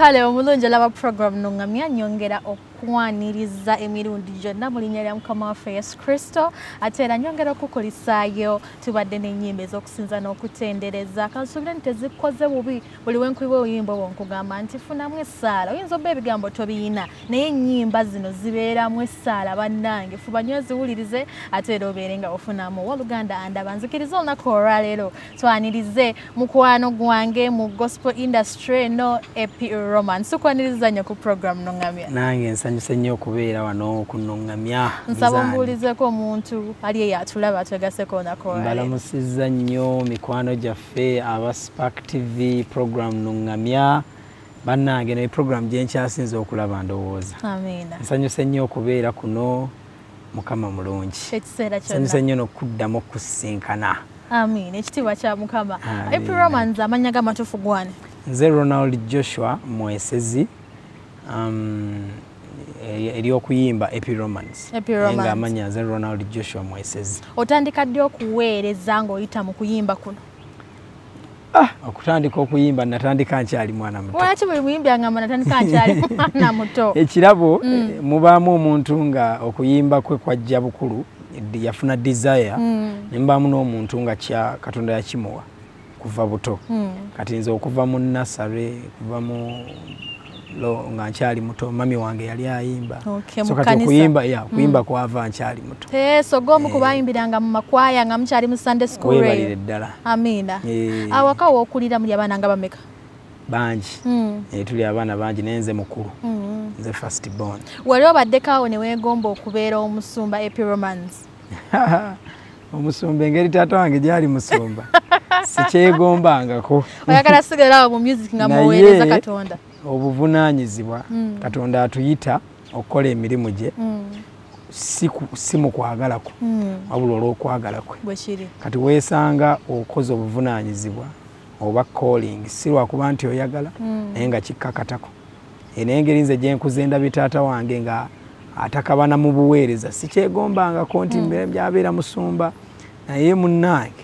Kale omulungi alaba program Nungamya, nyongera okwaniriza emirundi gyonna mu linnya lya Mukama waffe Yesu Kristo. Ate era nyongera okukulisaayo, tubadde n'ennyimba ez'okusinza n'okutendereza. Kansuubire nti tezikoze bubi. Buli we nkuyiwa oluyimba obwo nkugamba nti funamu essaala. Oyinza obba ebigambo tobiyina, naye ennyimba zino zibeeramu essaala. Bannange, fuba nnyo oziwulirize, ate era obeere nga ofunamu. Owooluganda andaba, nzikiriza olunaku olwaleero twanirize mukwano gwange mu gospel industry eno, AP Roman. Sikwaniriza nnyo ku program Nungamya. Nange nsanyuse nnyo okubeera wano ku Nungamya. Nsaba ombuulizeko omuntu ali eyo atulaba, twegaseko olunaku olwaleero. Mbalamusizza nnyo mikwano gyaffe aba Spark TV, program Nungamya. Bannange, naye program gye nkyasinze okulaba, ndowooza. Amiina. Nsanyuse nnyo okubeera kuno. Mukama mulungi. Ekiseera nsanyuse kyonna. Nnyo n'okuddamu okusisinkana. Amiina, ekitiibwa kya Mukama. Amiina. AP Romans, amannya g'amatuufu gwane? Nze Ronald Joshua Mwesezi, eryokuyimba AP Romans. AP Romans. Naye ng'amannya nze Ronald Joshua Mwesezi. Otandika ddi okuweereza ng'oyita mu kuyimba kuno? Ah, okutandika okuyimba natandika nkyali mwana muto. Lwaki buli muyimbi agamba natandika nkyali mwana muto? Ekirabo, mubaamu omuntu nga okuyimba kwe kwajja bukulu, yafuna desire, ne mubaamu n'omuntu nga kya Katonda yakimuwa kuva buto. Kati nze okuva mu nursery, kuva mu lo nga nkyali muto, mami wange yali ayimba. Okay, so mu kati kkanisa. Okuyimba, ya, okuyimba kwava nkyali muto. So gwomu ku bayimbiranga mu makwaya nga mukyali mu Sunday school Weebalire eyo? ddala. Amiina. Eh. Awaka wookulira muli abaana nga bameka? Bangi. Tuli abaana bangi, naye nze mukulu, nze first born. Wali obaddeko awo ne weegomba okubeera omusumba, AP Romans? Omusumba, engeri taata wange gyali musumba, sikyegombangako. Oyagala sigala awo mu music nga Naye muweereza Katonda? Obuvunaanyizibwa, Katonda atuyita okukola emirimu gye, si mu kwagala kwe, wabula olw'okwagala kwe. Bwe kiri. Kati weesanga okoze obuvunaanyizibwa oba calling, si lwakuba nti oyagala, naye nga kikkakatako. Naye engeri nze gyenkuze ndabye taata wange nga atakabana mu buweereza, sikyegombangako nti byabeera musumba, naye munnange.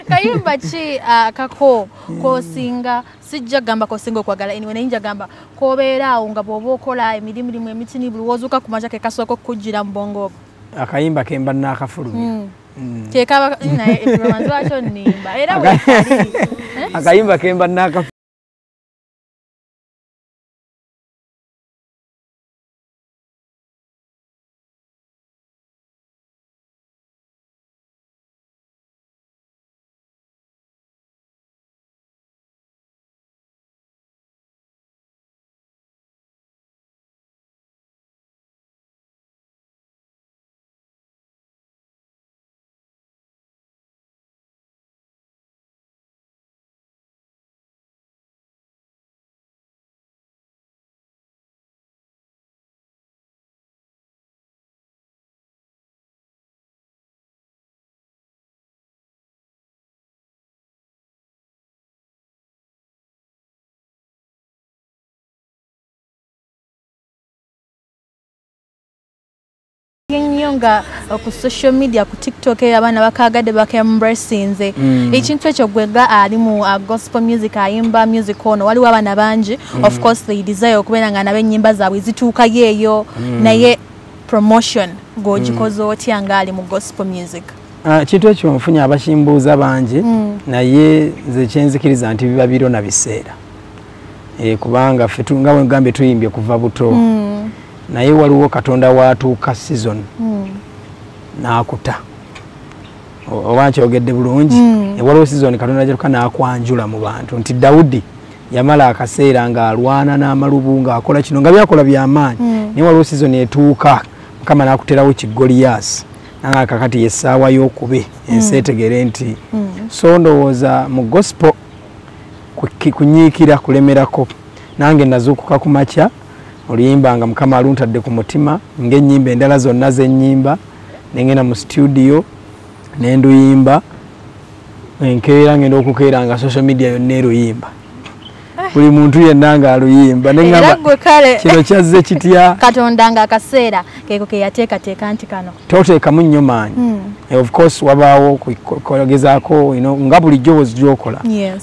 Kayimba ki kako kosinga, sijja gamba kosinga okwagala anyway, naye nja gamba kobeera awo nga bw'oba okola emirimu emitini, buli woozuuka ku makya ke kasooka okukujjira mu bwongo obwo? Akayimba kemba naakafulumya. Kyekaba naye Romans, lwaki onnimba era weekali? Akayimba kemba naakafulumya. Nnyo nga ku social media, ku TikTok eyo, abaana bakagadde bakembracinze ekintu ekyo. Gwe nga ali mu gospel music, ayimba music ono, waliwo abaana bangi, of course they desire okubeera nga nabo ennyimba zaabwe zituukayo eyo, naye promotion ng'ogikoze otya ng'ali mu gospel music? Ah, ekintu ekyo nfunye abakimbuuza bangi, naye nze kyenzikiriza nti biba biro na biseera. Kubanga ffe nga bwe ngambye, tuyimbye kuva buto, naye waliwo Katonda waatuuka season n'akuta. Oba nkyogedde bulungi? Waliwo season Katonda gyatuuka n'akwanjula mu bantu, nti Dawudi yamala akaseera ng'alwana n'amalubu, ng'akola kino, nga byakola byamaanyi, naye waliwo season etuuka Mukama n'akuterawo kigoliyaasi, nanga kakati yessaawa y'okube ensi etegere nti. So ndowooza mu gospel kunyiikira kulemerako. Nange nazuukuka ku makya, oluyimba nga Mukama aluntadde ku mutima, ng'ennyimba endala zonna z'ennyimba, nengenda mu studio nenduyimba. Enkeera ngenda okukeera nga social media yonna eruyimba. Buli muntu yenna ng'aluyimba ne Era ŋŋamba gwe kale kino kyazze kitya. Katonda nga akaseera keeko ke yateekateeka nti kano Toteekamu nnyo maanyi. Of course wabaawo kugezaako, nga bulijjo bw'ozijja.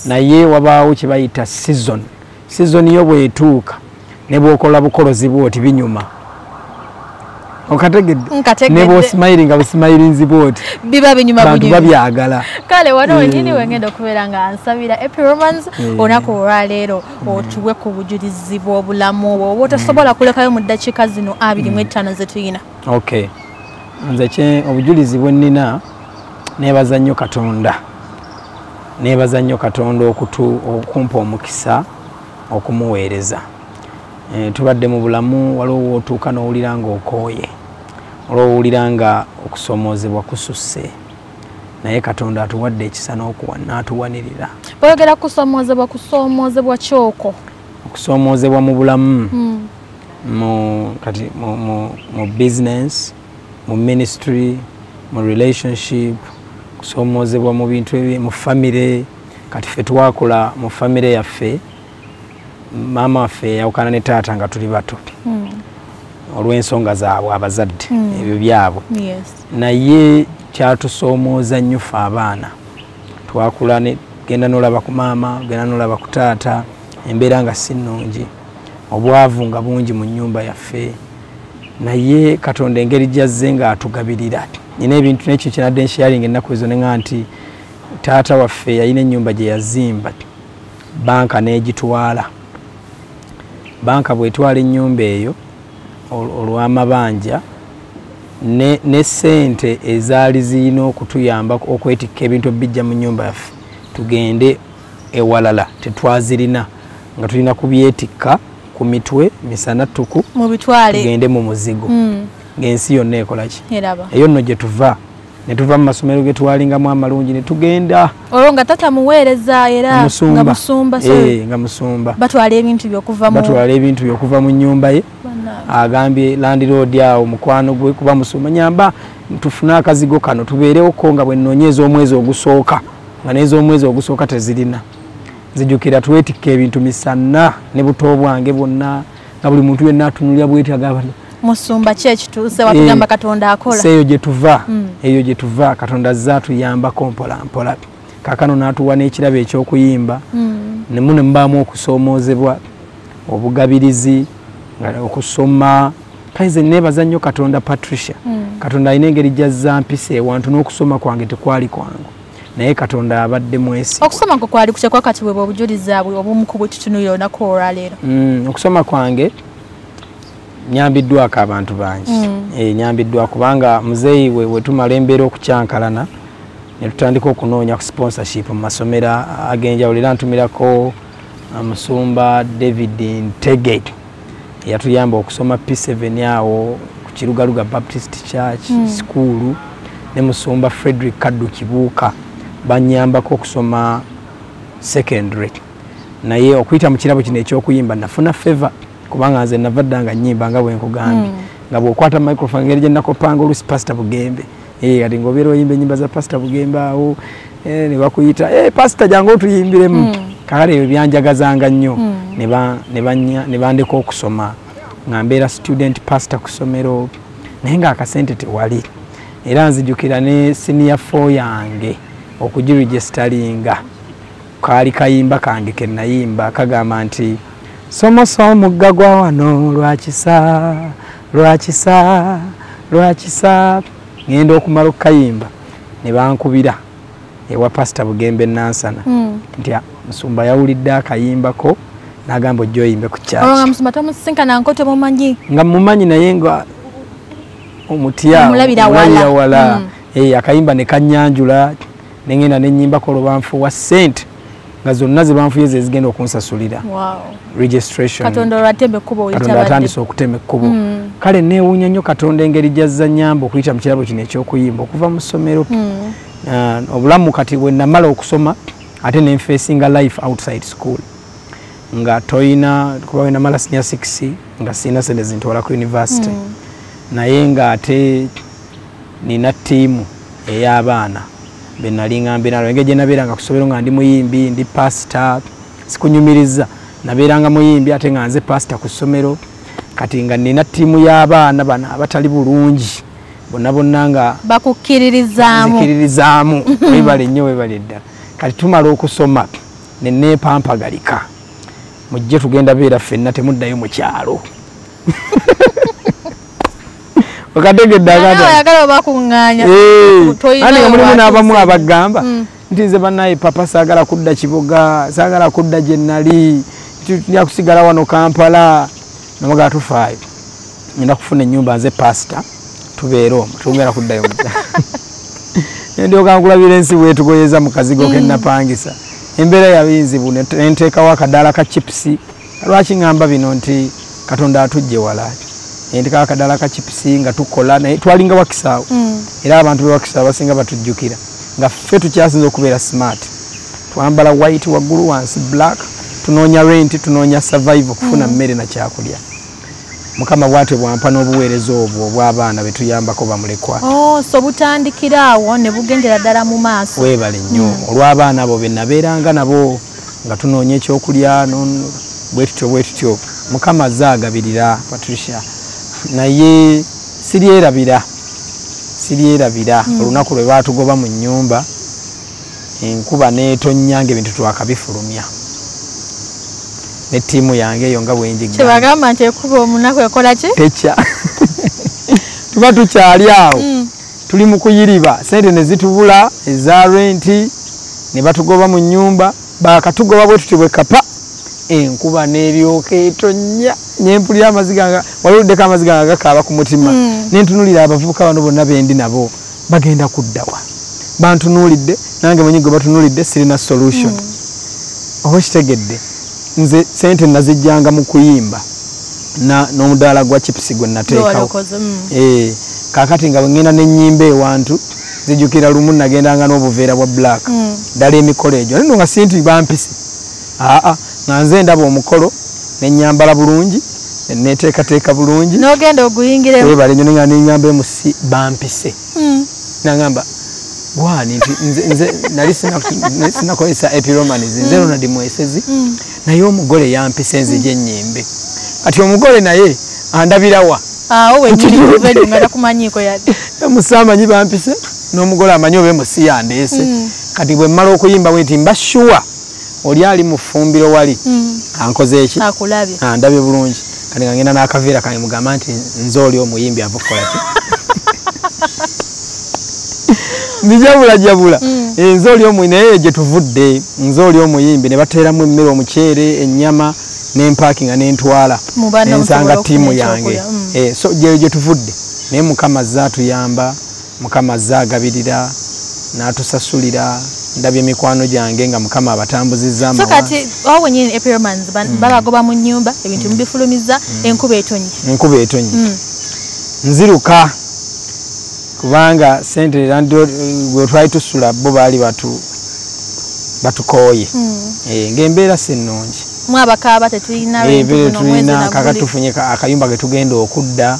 Naye wabaawo kye bayita season. Season yo bw'etuuka ne bw'okola bukolozi bw'oti binyuma. Okategedde? Nkategedde. Ne bw'osimayiringa busimayirinzi bw'oti biba binyuma bantu bunyumi. Babyagala. Kale wano wenyini wengenda okubeera nga nsabira Epi Romans olunaku olwaleero otuwe ku bujulizi bw'obulamu obwo oba otosobola kulekayo mu ddakiika zino 25 ze tuyina. Okay, nze kye obujulizi bwe nnina, neebaza nnyo Katonda, neebaza nnyo Katonda okumpa omukisa okumuweereza. Tubadde mu bulamu, waliwo wootuuka n'owulira ng'okooye, waliwo owulira nga okusomoozebwa kususse, naye Katonda atuwadde ekisa n'atuwanirira. Bw'oyogera kusoomoozebwa, kusoomoozebwa kyoko? Okusoomoozebwa mu bulamu, mu kati mu business, mu ministry, mu relationship, kusoomoozebwa mu bintu ebi mu famire. Kati ffe twakula mu famire yaffe, maama waffe yawukana ne taata nga tuli bato olw'ensonga zaabwe abazadde, ebyo byabwe. Naye kyatusoomooza nnyo ffe abaana. Twakula ne genda n'olaba ku maama, genda n'olaba ku taata, embeera nga si nnungi, obwavu nga bungi mu nnyumba yaffe. Naye Katonda engeri gy'azze ng'atugabirira, nina ebintu n'ekyo kyenadde nsharinga ennaku ezo, ne ŋŋamba nti taata waffe yalina ennyumba gye yazimba, banka n'egitwala. Banka bw'etwala ennyumba eyo olw'amabanja ne ssente ezaali zirina okutuyamba okwetikka ebintu ebijja mu nnyumba yaffe tugende ewalala tetwazirina, nga tulina kubyetikka ku mitwe misana ttuku mubitwale tugende mu muzigo, ng'ensi yonna ekola ki? Eraba. Eyo nno gye tuva, ne tuva mu masomero ge twalingamu amalungi ne tugenda. Olwo nga tata muweereza era Musumba. Nga musumba, sorry. Eh, nga musumba. Batwala ebintu byokuva mu Batwala ebintu byokuva mu nnyumba ye. Bannange. Agambye landlord awo mukwano gwe kuba musumba, nyamba tufune akazigo kano tubeerewoko nga bwe nnoonya ez'omwezi ogusooka, nga n'ez'omwezi ogusooka tezirina. Nzijukira twetikka ebintu misana ne buto bwange bwonna, nga buli muntu yenna atunulira bweti agamba Musumba ki ekituuse? Watugamba Katonda akola. Si eyo gye tuva, eyo gye tuva. Katonda azze atuyambako mpola mpola, kaakano n'atuwa n'ekirabo eky'okuyimba. Nemu ne mubaamu okusoomoozebwa, obugabirizi, nga okusoma. Kale nze neebaza nnyo Katonda, Patricia. Katonda alina engeri gy'azza mpisa ewantu, n'okusoma kwange tekwali kwangu, naye Katonda abadde mwesigwa. Okusoma kwo kwali kutya kwakati bwe obujulizi bwe obumu ku bwe tutunuulira olunaku olwaleero? Okusoma kwange nyambiddwako abantu bangi. Nyambiddwa kubanga muzeeyi we tumala embeera okukyankalana ne tutandika okunoonya ku sponsorship mu masomero ag'enjawulo, era ntumirako musumba David Ntege eyatuyamba okusoma P7 awo ku Kirugaluga Baptist Church School, ne musumba Frederick Kaddu Kibuuka banyambako okusoma secondary. Naye okuyita mu kirabo kino ekyokuyimba nafuna favor, kubanga nze nava dda nga nnyimba, nga bwe nkugambye, nga bw'okwata microphone, engeri gye nakopanga oluusi Pastor Bugembe. Kati ng'obeera oyimba ennyimba za Pastor Bugembe awo, ne bakuyita, "Pastor, jangu otuyimbiremu." Kakale ebyo byanjagazanga nnyo. Ne bandeka okusoma nga mbeera student pastor ku ssomero, naye ng'akasente tewali. Era nzijukira ne senior four yange okugiregisteringa kaali kayimba kange ke nayimba kagamba nti somosa omugga gwa wano lwakisa lwakisa lwakisa. Ngenda okumala okukayimba ne bankubira ewa Pasita Bugembe Nansana nti, "Ah, musumba yawulidde akayimbako n'agamba ojja oyimbe ku Olwo kyaki." nga musumba tomusisinkana nko, tomumanyi? Nga mumanyi, naye nga omutya. Omulabira Omulabira wala. wala. Akayimba ne kanyanjula, nengenda nenyimbako olwo banfuwa ssente nga zonna ze banfuye ze zigenda okunsasulira registration. Katonda olwatema ekkubo. Katonda Weyitabadde. atandise okutema ekkubo. Kale neewuunya nnyo Katonda engeri gyazza nyamba okuyita mu kirabo kino ekyokuyimba okuva mu ssomero. Obulamu kati bwe namala okusoma ate nenfacinga life outside school nga toyina, kuba bwe namala senior 6 nga sirina sente zintwala ku university, naye nga ate nina ttiimu ey'abaana be nali ngambye nalo engeri gye nabeeranga ku ssomero nga ndi muyimbi, ndi pasita, sikunyumiriza. Nabeeranga muyimbi ate nga nze pastor ku ssomero. Kati nga nina ttiimu y'abaana bano abatali bulungi bonna bonna nga bakukkiririzaamu. Nzikiririzaamu. Webale nnyo, webale ddala. Kati tumala okusoma ne neepampagalika, mujje tugenda beera ffenna, temuddayo mu kyalo. Okategedde akati bakuŋŋaanya. Ate nga mulimu n'abamu abagamba nti nze bannaye papa saagala kudda Kiboga, saagala kudda gye nali, tujja kusigala wano Kampala. Nabaga tufaayo, ngenda kufuna ennyumba nze pasita, tubeere omwo, tugenda kuddayo mu kyalo. Ndyoka nkulabira ensi bwetugoyeza mu kazigo ke napangisa. Embeera yabinzibu, nenteekawo akadaala ka chipsi. Lwaki ŋŋamba bino nti Katonda atujje wala? Nenteekawo akadaala ka chipsi nga tukola, naye twalinga Wakisaawo. Era abantu be Wakisaawo basinga batujjukira nga ffe tukyasinza okubeera smart. Twambala white waggulu, wansi black, tunoonya rent, tunoonya survival, kufuna mmere na kyakulya. Mukama bw'atyo bwampa n'obuweereza obwo obw'abaana be tuyambako bamulekwa. Oh, so butandikira awo ne bugendera ddala mu maaso. Weebale nnyo. Olw'abaana abo be nabeeranga nabo nga tunoonya ekyokulya bwe tutyo bwe tutyo. Mukama azze agabirira Patricia, naye siryerabira, siryerabira olunaku lwe baatugoba mu nnyumba, enkuba n'etonnya ng'ebintu twakabifulumya. Ne ttiimu yange eyo nga bwe njigamba. Kyebagamba nti ekuba omunaku ekola ki? Tekya. Tuba tukyali awo, tuli mu kuyiriba, sente ne zitubula eza renti, ne batugoba mu nnyumba, baakatugoba bwe tutyo bwe kapa, enkuba n'eryoka etonnya, ne mpulira amaziga nga waliwuddeko amaziga nga gakaaba ku mutima. Ne ntunuulira abavubuka bano bonna be ndi nabo bagenda kuddawa. Bantunuulidde, nange mwenyi gwe batunuulidde sirina solution. Oba okitegedde, nze sente nazijjanga mu kuyimba n'omudaala gwa chipsi gwe nateekawo. Kaakati nga bwe ŋŋenda n'ennyimba ewantu, nzijukira lumu nagendanga n'obuveera bwa black, ddala emikolo egyo. Naye nno nga si nti bampise, aa, nga nze ndaba omukolo ne nnyambala bulungi, ne neeteekateeka bulungi. N'ogenda oguyingiremu. Weebale nnyo, nga neŋŋamba MC bampise. Nangamba gwani nti nze nali sinakozesa epiromanis, nze Ronald Mwesezi, naye omugole yampise nzije ennyimbe. Kati omugole naye andabirawa? Awo wennyini kuva nga takumanyiiko yadde. MC amanyi bampise, n'omugole amanyi oba MC yandeese. Kati bwe mmala okuyimba bwe nti mba sure oli ali mu ffumbiro wali, ankoze eki? Akulabye. Andabye bulungi. Kati nga ngenda n'akaveera kange mugamba nti nze oli omuyimbi ava okukola ki? Njabula jabula. Nze oli omuyimbi, naye gye tuvudde, nze oli omuyimbi, ne bateeramu emmere, omuceere, ennyama, n'empaakinga n'entwala. Mu banna Nensanga musobola ttiimu okufuna yange. ekyokulya. So gye tuvudde. Naye Mukama azze atuyamba, Mukama azze agabirira, n'atusasulira. Ndabye emikwano gyange nga Mukama abatambuzizza So amawanga. kati awo wennyini Epiromans babagoba mu nnyumba, ebintu mubifulumiza, enkuba etonye. Enkuba etonye. Nziruka kubanga sente gwe twali tusula bo baali batukooye. Ng'embeera si nnungi. Mwabakaaba tetulina rent Ebeere guno omwezi tulina kaka naguli. Tufunye akayumba ke tugenda okudda.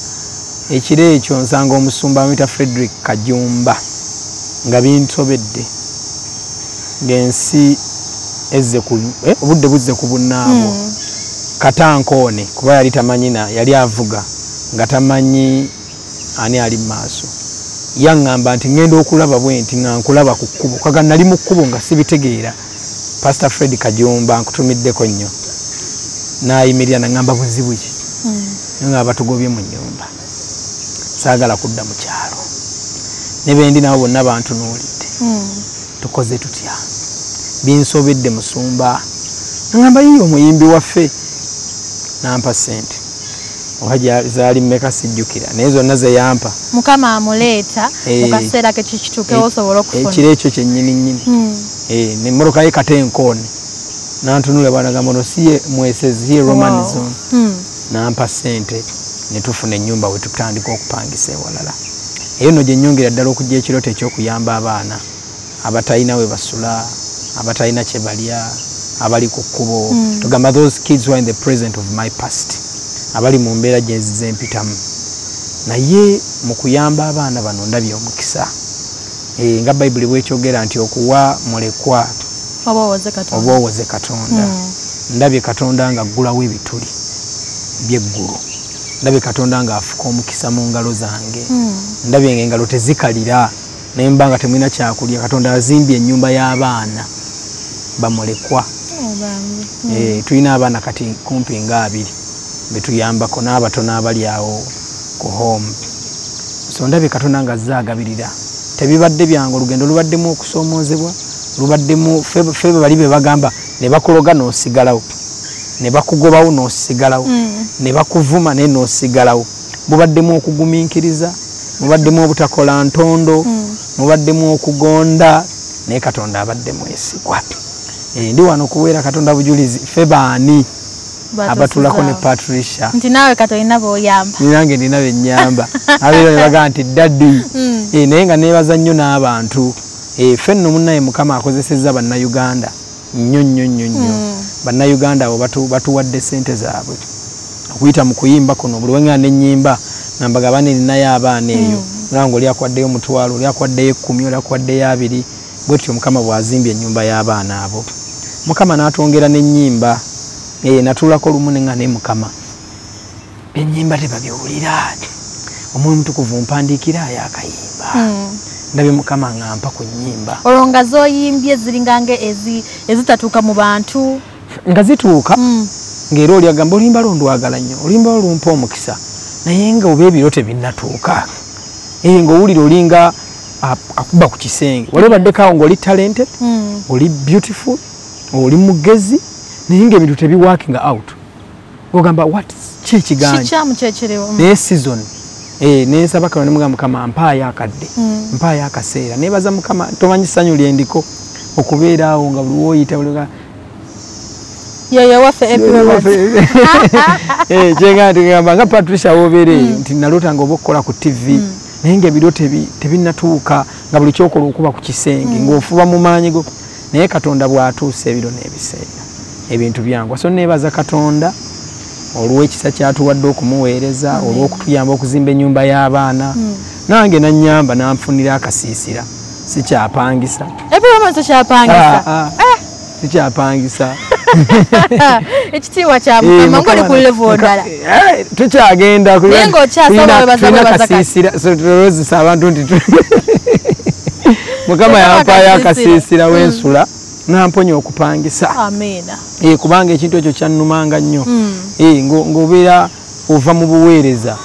Ekiro ekyo nsanga omusumba amuyita Frederick Kajumba nga binsobedde, ng'ensi ezze ku obudde buzze ku bunnaabwo. Katankoone kuba yali tamanyi na yali avuga nga tamanyi ani ali mu maaso. Yaŋŋamba nti ŋŋenda okulaba bwe nti nga nkulaba ku kkubo, kaga nali mu kkubo nga sibitegeera. Pastor Fred Kajumba nkutumiddeko nnyo. N'ayimirira naŋŋamba buzibu ki? Nga batugobye mu nnyumba, saagala kudda mu kyalo, ne bendi nabo bonna bantunuulidde, tukoze tutya? Binsobedde musumba. Naŋŋamba yiye omuyimbi waffe, nampa ssente oba zaali mmeka sijjukira, naye zonna ze yampa. Mukama amuleeta mu kaseera ke kikituukewo osobola okufuna. Ekiro ekyo kyennyini nnyini. Nemmotoka ye kata enkoone, nantunula bwanagamba ono si ye Mwesezi, ye Roman Zone. Nampa ssente ne tufuna ennyumba we tutandika okupangisa ewalala. Eyo nno gye nnyongera ddala okujja ekirooto ekyokuyamba abaana abatalina we basula, abatalina kye balya, abali ku kkubo. Tugamba those kids who are in the present of my past, abali mu mbeera gye nzize mpitamu. Naye mu kuyamba abaana bano ndabye omukisa. Nga Bayibuli bwekyogera nti okuwa mulekwa oba owoze Katonda. Oba owoze Katonda. Ndabye Katonda nga aggulawo ebituli by'eggulu. Ndabye Katonda nga afuka omukisa mu ngalo zange. Ndabye ng'engalo tezikalira naye mba nga temulina kyakulya. Katonda azimbye ennyumba y'abaana bamulekwa. Tulina abaana kati kumpi nga 2 betuyambako n'abatono abali awo ku home. So ndabye Katonda nga azze agabirira. Tebibadde byangu, olugendo lubaddemu okusoomoozebwa, lubaddemu ffe bali be bagamba ne bakuloga n'osigalawo, ne bakugobawo n'osigalawo, ne bakuvuma naye n'osigalawo. Mubaddemu okugumiikiriza, mubaddemu obutakola ntondo, mubaddemu okugonda, naye Katonda abadde mwesigwa. Ndi wano okuweera Katonda bujulizi. Ffe baani abatulako ne Patricia nti naawe kati olina b'oyamba. Nange nina bennyamba. Abeera ne bagamba nti daddy. Naye nga neebaza nnyo n'abantu. Ffe nno munnaye Mukama akozesezza Bannayuganda nnyo nnyo nnyo nnyo. Bannayuganda abo batuwadde ssente zaabwe okuyita mu kuyimba kuno. Buli wengenda n'ennyimba nga mbagamba ninayo abaana eyo, nga oli akwaddeyo 10,000, oli akwaddeyo 10, oli akwaddeyo 20. Bwetyo Mukama bw'azimbye ennyumba y'abaana abo. Mukama n'atwongera n'ennyimba. Natuulako olumu ne nga ne Mukama ennyimba tebabyowulira, Omwoyo Omutukuvu mpandiikira ayo akayimba. Ndabye Mukama nga mpa ku nnyimba. Olwo nga z'oyimbye ziringanga ezitatuuka mu bantu? Nga zituuka, ng'era oli agamba oluyimba lwo ndwagala nnyo, oluyimba lwo lumpa omukisa, naye nga oba ebiro tebinnatuuka. Ng'owulira olinga akuba ku kisenge. Wali obaddeko awo ng'oli talented, oli beautiful, oli mugezi, naye ng'ebintu tebiworking out. Ng'ogamba what ki ekiganye? Kikyamu kyekiriwo. Naye season. Nensaba Katonda ne mugamba Mukama mpaayo akadde, mpaayo akaseera. Neebaza Mukama, tomanyi ssanyu lye ndiko okubeera awo nga buli w'oyita buli yoyo waffe Happy Romance. Kyenga nti nga Patricia w'obeera eyo nti naloota nga oba okukola ku TV, naye ng'ebiro tebinnatuuka, nga buli ky'okola okuba ku kisenge, ng'ofuba mu maanyi go. Naye Katonda bw'atuusa ebiro n'ebiseera, ebintu byangu. So neebaza Katonda olw'ekisa ky'atuwadde okumuweereza, olw'okutuyamba okuzimba ennyumba y'abaana. Nange nannyamba n'anfunira akasiisira, sikyapangisa. Happy Romance tokyapangisa? Sikyapangisa. Ekitiibwa kya Mukama, ng'oli ku level ndala. Tukyagenda naye ng'okyasaba webaza webaza kati. Akasiisira, so tulowozesa abantu nti Mukama yampaayo akasiisira w'ensula, namponya okupangisa. Amiina. Kubanga ekintu ekyo kyannumanga nnyo. Ng'obeera ova mu buweereza,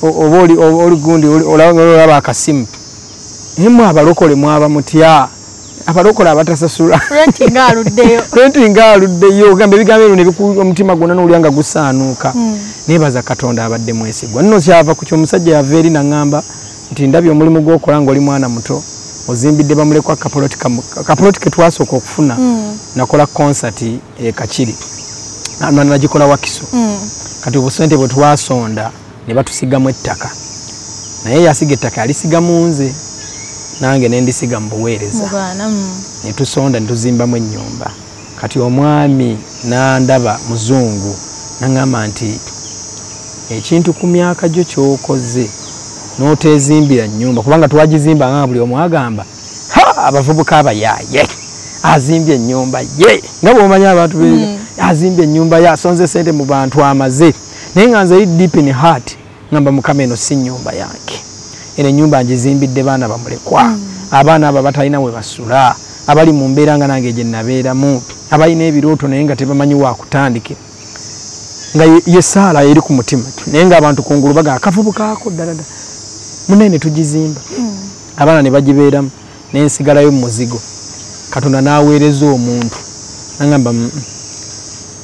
oba oli gundi olaba akasimu, naye mmwe abalokole mwaba mutya? Abalokole abatasasula. Renti ng'aluddeyo. Renti ng'aluddeyo. Ogamba ebigambo ebyo omutima gwonna n'owulira nga gusaanuuka. Neebaza Katonda abadde mwesigwa. Nno kyava ku ky'omusajja yava eri n'aŋŋamba nti ndabye omulimu gw'okola ng'oli mwana muto, ozimbidde bamulekwa kapoloti ke twasooka okufuna. Nakola concert e Kakiri, nagikola Wakiso. Kati obusente bwe twasonda ne batusigamu ettaka, naye yasiga ettaka yalisiga mu nze, nange ne ndisiga mu buweereza. Ne tusonda ne tuzimbamu ennyumba. Kati omwami n'andaba muzungu n'aŋŋamba nti ekintu ku myaka gyo ky'okoze n'oteezimbira nnyumba, kubanga twagizimba nga buli omu agamba ha abavubuka abayaaye azimbye ennyumba ye, nga bw'omanyi abantu azimbye ennyumba ye, asonze ssente mu bantu amaze. Naye nga nze deep in heart ngamba Mukama eno si nnyumba yange, eno ennyumba ngizimbidde baana bamulekwa, abaana abo abatalina we basula, abali mu mbeera nga nange gye nabeeramu, abalina ebirooto naye nga tebamanyi waakutandikira, nga ye ssaala eri ku mutima, naye ng'abantu kungulu bagamba akavubuka ako ddala ddala. Munnaye ne tugizimba, abaana ne bagibeeramu, ne nsigalayo mu muzigo. Katonda n'aweereza omuntu n'aŋŋamba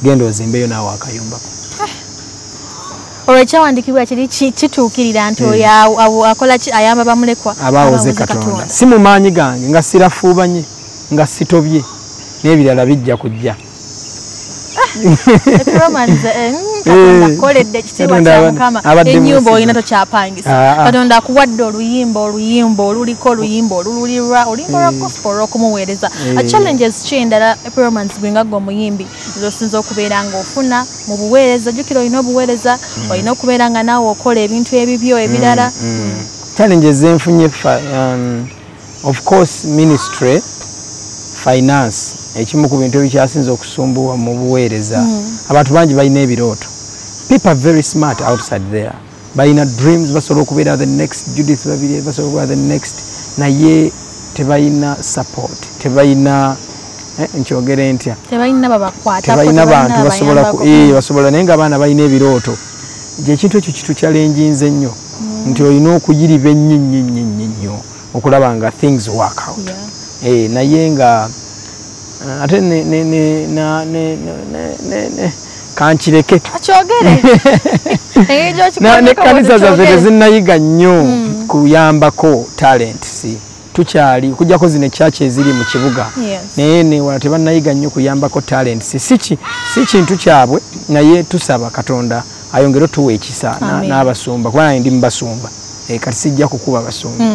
genda ozimbeyo naawe akayumbako. Olwo ekyawandiikibwa kiri kituukirira nti oyo akola ki, ayamba bamulekwa, abawoze Katonda. Si mu maanyi gange, nga sirafuubanye, nga sitobye, n'ebirala bijja kujja. Katonda akoledde ekitiibwa kya Mukama. Ennyumba olina tokyapangisa. Katonda akuwadde oluyimba, oluyimba oluliko, oluyimba olululirwa, oluyimba lwa gospel olw'okumuweereza. Challenges ki endala Happy Romance gwe nga ggwe omuyimbi z'osinza okubeera ng'ofuna mu buweereza? Jjukira olina obuweereza, olina okubeera nga naawe okola ebintu ebibyo ebirala. Challenges zenfunye, of course ministry, finance. Ekimu ku bintu ebikyasinze okusumbuwa mu buweereza, abantu bangi balina ebirooto. People are very smart outside there, balina dreams, basobola okubeera the next Judith Babirye, basobola okubeera the next, naye tebalina support, tebalina, nkyogere ntya, tebalina babakwatako, tebalina bantu basobola basobola, naye nga abaana balina ebirooto. Ekintu ekyo kitukyalenjinze nnyo, nti olina okuyiriba ennyo nnyo nnyo nnyo nnyo okulaba nga things work out. Naye nga ate ne kankireke akyogere nekkanisa zaffe tezinnayiga nnyo kuyambako talent, si tukyali okujjako zino ekyaki eziri mu kibuga, naye newala tebannayiga nnyo kuyambako talent, si kintu kyabwe, naye tusaba Katonda ayongere otuwa ekisa n'abasumba, kuba nange ndi mubasumba, kati sijja kukuba basumba.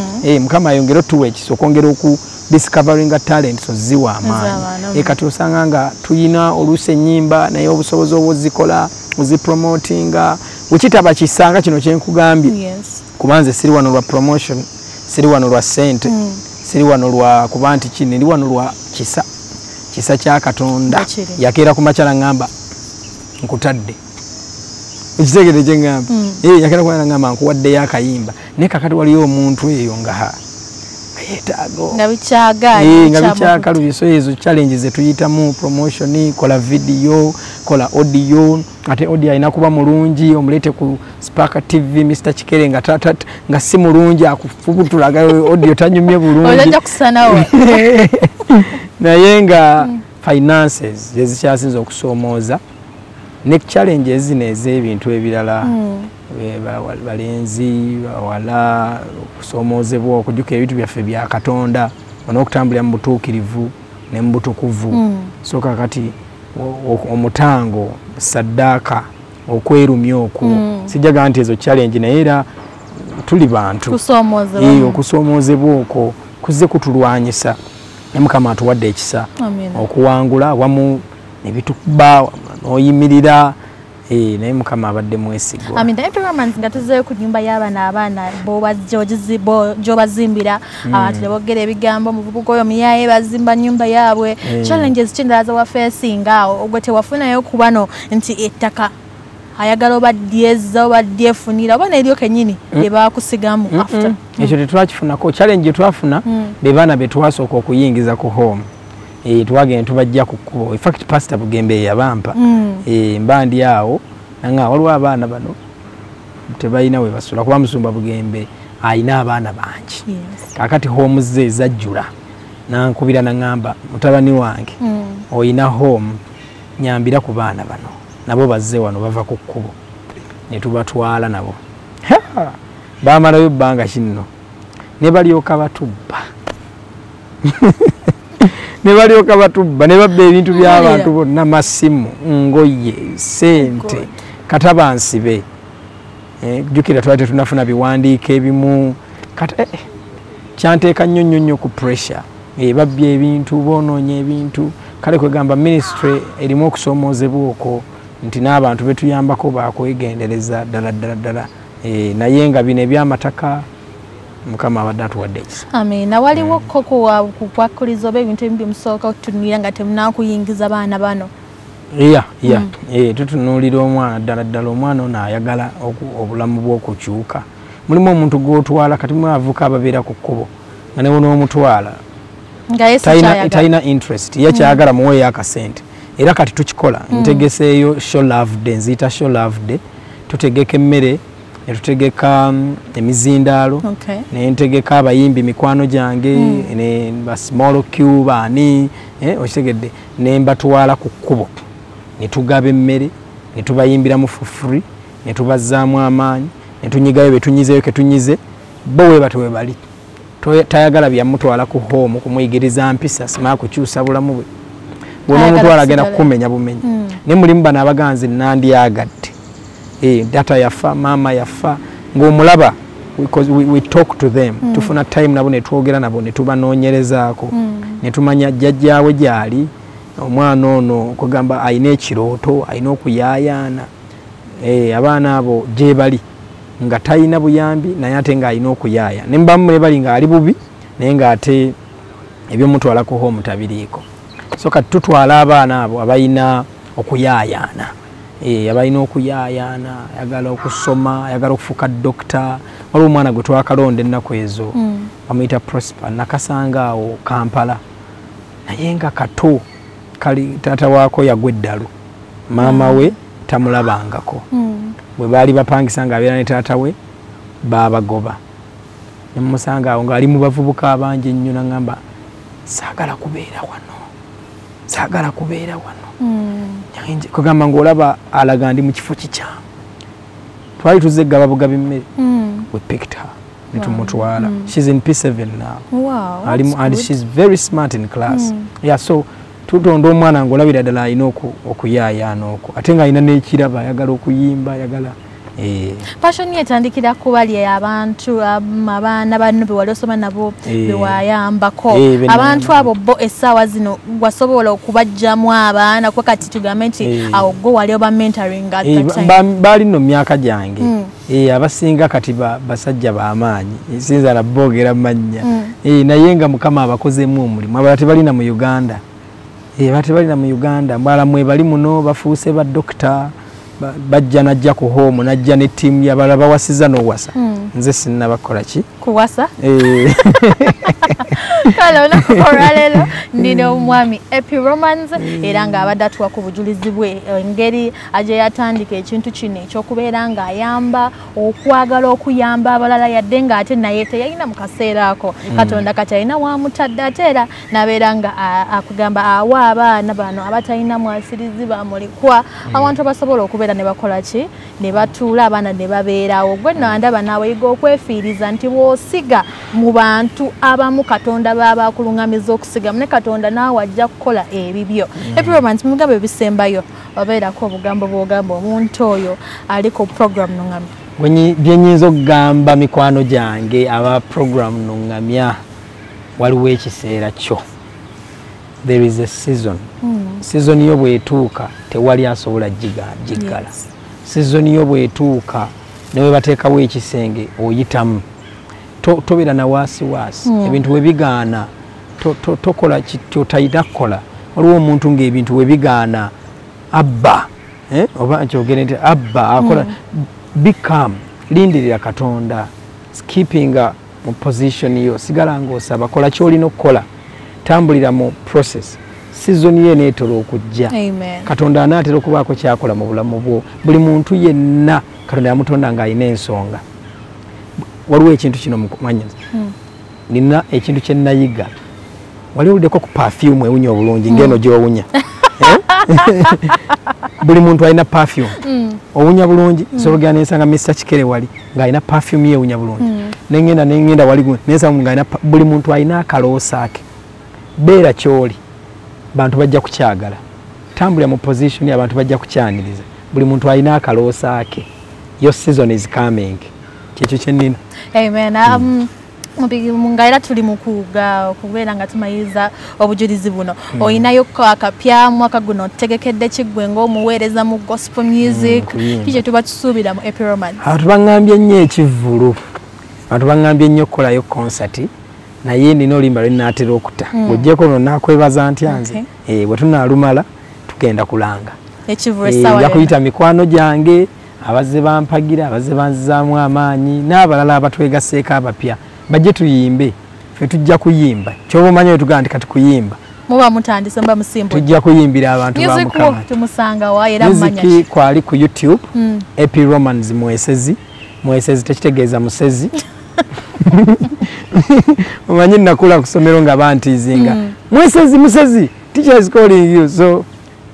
Mukama ayongere otuwa ekisa okwongera oku discoveringa talent oziwa amaanyi. Kati osanga nga tuyina oluusi ennyimba, naye obusobozi obwozikola ozipromotinga bwekitaba kisanga kino kyenkugambye, kuba nze siri wano lwa promotion, siri wano lwa ssente, siri wano lwa kuba nti kino, ndi wano lwa kisa, kisa kya Katonda. Yakeera ku makyala ngamba nkutadde, ekitegere kye ngamba, yakeera ku makyala ngamba nkuwaddeyo akayimba, naye kakati waliyo omuntu eyo nga yeetaaga nga bikyakaluye. So ezo challenges zetuyitamu, promotion, kola video, kola audio, ate audio alina kuba mulungi, omuleete ku Spark TV Mr Kikere nga si mulungi akufubutulaga audio tanyumye bulungi, naye nga finances zezikyasinze okusoomooza, ne challenges zino ez'ebintu ebirala, balenzi bawala okusoomoozebwa okujjuka ebintu byaffe bya Katonda n'okutambulira mu butuukirivu ne mu butukuvu. So kakati omutango, saddaaka, okwerumya okwo, sijjaga nti ezo challenge, naye era tuli bantu, okusoomoozebwa okwo kuzze kutulwanyisa, ne Mukama atuwadde ekisa okuwangula wamu nebitukuba n'oyimirira, naye Mukama abadde mwesigwa. Amina. Romans nga tuzeeyo ku nnyumba y'abaana, abaana gy'obazimbira, abantu ne boogera ebigambo, omuvubuka oyo muyaye bazimba nnyumba yaabwe. Challenges ki endala zewafeesinga awo ogwe tewafunayo ku bano nti ettaka ayagala obadyezza obadyefunira oba neryo kennyini lye baakusigamu after? Ekyo tetwakifunako. Challenge gye twafuna be baana be twasooka okuyingiza ku home. Twagenda tubajja ku kkubo. In fact Pastor Bugembe yabampa, mba ndi awo nanga waliwo abaana bano tebalina we basula, kuba Musumba Bugembe ayina abaana bangi. Kakati home ze zajjula, nankubira naŋŋamba mutabani wange oyina home, nyambira ku baana bano, nabo bazze wano bava ku kkubo, ne tubatwala nabo. Bamalayo ebbanga kinno ne balyoka batubba ne balyoka batubba ne babba ebintu by'abantu bonna, masimu, ngoye, ssente, katabansibe. Jjukira twali tetunafuna biwandiiko ebimu, kata kyanteeka nnyo nnyo nnyo ku pressure. Babbye ebintu, boonoonya ebintu. Kale kwegamba ministry erimu okusoomoozebwa okwo nti n'abantu betuyambako bakwegendereza ddala ddala ddala. Naye nga bino ebyamataka Mukama abadde atuwadde ekisa. Amiina. Waliwo ko kukwakuliza oba ebintu ebimu byemusooka okutunuulira nga temunakuyingiza baana bano? Iya, tutunuulira omwana ddala ddala, omwana ono ayagala obulamu bw'okukyuka. Mulimu omuntu gw'otwala, kati mwavuka ababeera ku kkubo nga ne wonoomutwala talina interest, ye kyayagala muweeyo akasente. Era kati tukikola, ntegeseeyo show love day, nziyita show love day, tutegeka emmere, ne tutegeka emizindaalo, ne ntegeka abayimbi mikwano gyange, ne ba small Q baani, okitegedde, ne mbatwala ku kkubo, ne tugaba emmere, ne tubayimbiramu for free, ne tubazzaamu amaanyi, ne tunyigayo be tunyizeeyo ke tunyize, bo we batyo we bali. Tayagala byamutwala ku home kumuyigiriza mpisa, simala kukyusa bulamu bwe, bw'onoomutwala agenda kukumenya bumenyi. Naye mulimu bano abaganzi nandyagadde, data yafa, maama yafa, ng'omulaba, because we talk to them, tufuna time nabo ne twogera nabo ne tubanoonyerezaako, ne tumanya jjajjaawe gy'ali, omwana ono kugamba alina ekirooto, alina okuyaayaana. Abaana abo gye bali nga talina buyambi, naye ate ng'alina okuyaaya, ne mubamu ne bali ng'ali bubi, naye ng'ate ebyomutwala ku home tabiriiko. So kati tutwala abaana abo abalina okuyaayaana, abalina okuyaayaana, ayagala okusoma, ayagala okufuuka dokita. Waliwo omwana gwe twakalonda ennaku ezo, bamuyita Prosper, nakasanga awo Kampala, naye nga kato kali, taata waako yagwa eddalu, maama we tamulabangako. Bwe baali bapangisa ng'abeera ne taata we, baabagoba. Nemusanga awo ng'ali mu bavubuka abangi ennyo, naŋŋamba, "Saagala kubeera wano, saagala kubeera wano." Kugamba ng'olaba alaga ndi mu kifo kikyamu. Twali tuzze gaba bugabi mmere. We picked her ne tumutwala. She's in P7 now. Wow, and she's very smart in class. Yeah, so tutonda omwana ng'olabira ddala alina okuyaayaana okwo, ate ng'alina n'ekiraba, ayagala okuyimba, ayagala. Passion etandikira kubali abantu, abaana banno be wali osoma nabo, bewayambako, abantu abo bo essaawa zino wasobola okubajjamu abaana? Kuba kati tugambe nti awo gwe wali oba mentoring at that time. Baali nno myaka gyange. Abasinga kati basajja b'amaanyi, sinza naboogera mannya, naye nga Mukama abakozeemu omulimu. Abalala tebalina mu Uganda, abalala tebalina mu Uganda, mbala mwe bali muno, bafuuse ba dokita, bajja najja ku home, najja ne ttiimu yabalala, bawasiza n'owasa. Nze sinnabakola ki? Kuwasa. Kale olunaku olwaleero ndina omwami Epi Romans, era ng'abadde atuwa ku bujulizi bwe, engeri gye yatandika ekintu kino ekyokubeera ng'ayamba, okwagala okuyamba abalala, yadde ng'ate naye teyalina mu kaseera ako. Katonda kati alina wamutadde, ate era n'abeera nga akugamba awa abaana bano abatalina mwasirizi, bamulikwa, abantu abasobola okubeera ne bakola ki, ne batuula abaana ne babeerawo. Gwe nno andaba naawe, yiga okwefiiriza nti bw'osiga mu bantu abamu, Katonda baba akuluŋŋamiza okusiga ne Katonda naawe ajja kukola ebibyo. Epi Romans, mu bigambo ebisembayo, obeerako obugambo bw'ogamba omuntu oyo ali ku program Nuŋŋamya. Bye nnyinza okugamba mikwano gyange aba program Nuŋŋamya, waliwo ekiseera kyo. There is a season. Season yo bw'etuuka, tewali asobola giggala. Season yo bw'etuuka, ne bwe bateekawo ekisenge oyitamu. Tobeera na waasiwaasi. Ebintu we bigaana, tokola kyotalina kukola. Waliwo omuntu ng'ebintu we bigaana abba, oba nkyogere nti abba akola. Be calm, lindirira Katonda, keepinga mu position yo, sigala ng'osaba, kola kyolina okukola, tambulira mu process. Season ye eneetera okujja. Amen. Katonda anaatera okubaako kyakola mu bulamu bwo. Buli muntu yenna Katonda yamutonda ng'alina ensonga. Waliwo ekintu kino mwannyinaze, nina ekintu kye nayiga. Wali owuliddeko ku perfume ewunya obulungi ng'eno gy'owunya? Eh? Buli muntu alina perfume owunya bulungi. Nsobola ogenda nensanga Mr Kikere wali ng'alina perfume ye ewunya bulungi, nengenda wali nensanga ng'alina buli muntu alina akaloosa ke. Beera ky'oli, bantu bajja kukyagala. Tambulira mu position, abantu bajja kukyaniriza. Buli muntu alina akaloosa ke. Your season is coming. Kyekyo kye nnina. Amen. Nga era tuli mu kubeera nga tumaliriza obujulizi buno, olinayo ko akapya mwaka guno? Otegekedde kiggwe ng'omuweereza mu gospel music? Kuyimba. Ki kye tuba tusuubira mu Epi Romans? Abantu baŋŋambye nnyo ekivvulu, abantu baŋŋambye nnyo okukolayo konsati, naye nina oluyimba lwe nnaatera okuta. Ng'oggyeko luno, naakwebaza ntya nze. Bwe tunaalumala tugenda kulanga. Ekivvulu essaawa nja yonna. Kuyita mikwano gyange abazze bampagira, abazze banzizaamu amaanyi, n'abalala abatwegaseeko abapya, bajje tuyimbe. Ffe tujja kuyimba, kyoba omanyi wetugamba nti kati kuyimba. Muba mutandise, muba musimbudde. Tujja kuyimbira abantu ba Music wo Mukama. tumusanga wa era mumanya? Music kwali ku YouTube, Epi Romans Mwesezi. Mwesezi tekitegeeza musezi. Omanyi nakula ku ssomero nga bantiizinga, "Mwesezi, musezi, teacher is calling you." So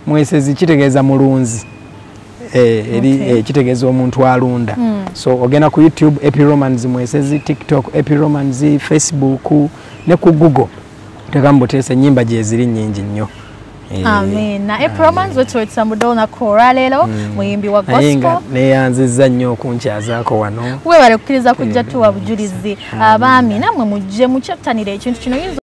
mwesezi kitegeeza mulunzi. Eri kitegeeza omuntu alunda. So ogenda ku YouTube, Epi Romans Mwesezi, TikTok Epi Romans, Facebook ne ku Google tekamu buteesa, ennyimba gyeziri nnyingi nnyo. Amen. Epi Romans wetwetambudde olunaku olwaleero, muyimbi wa Naye nga gospel. neyanzizza nnyo okunkyazaako wano. Webale kukkiriza kujja tuwa bujulizi. Abaami nammwe mujje mukyattanira ekintu kino. Oyinza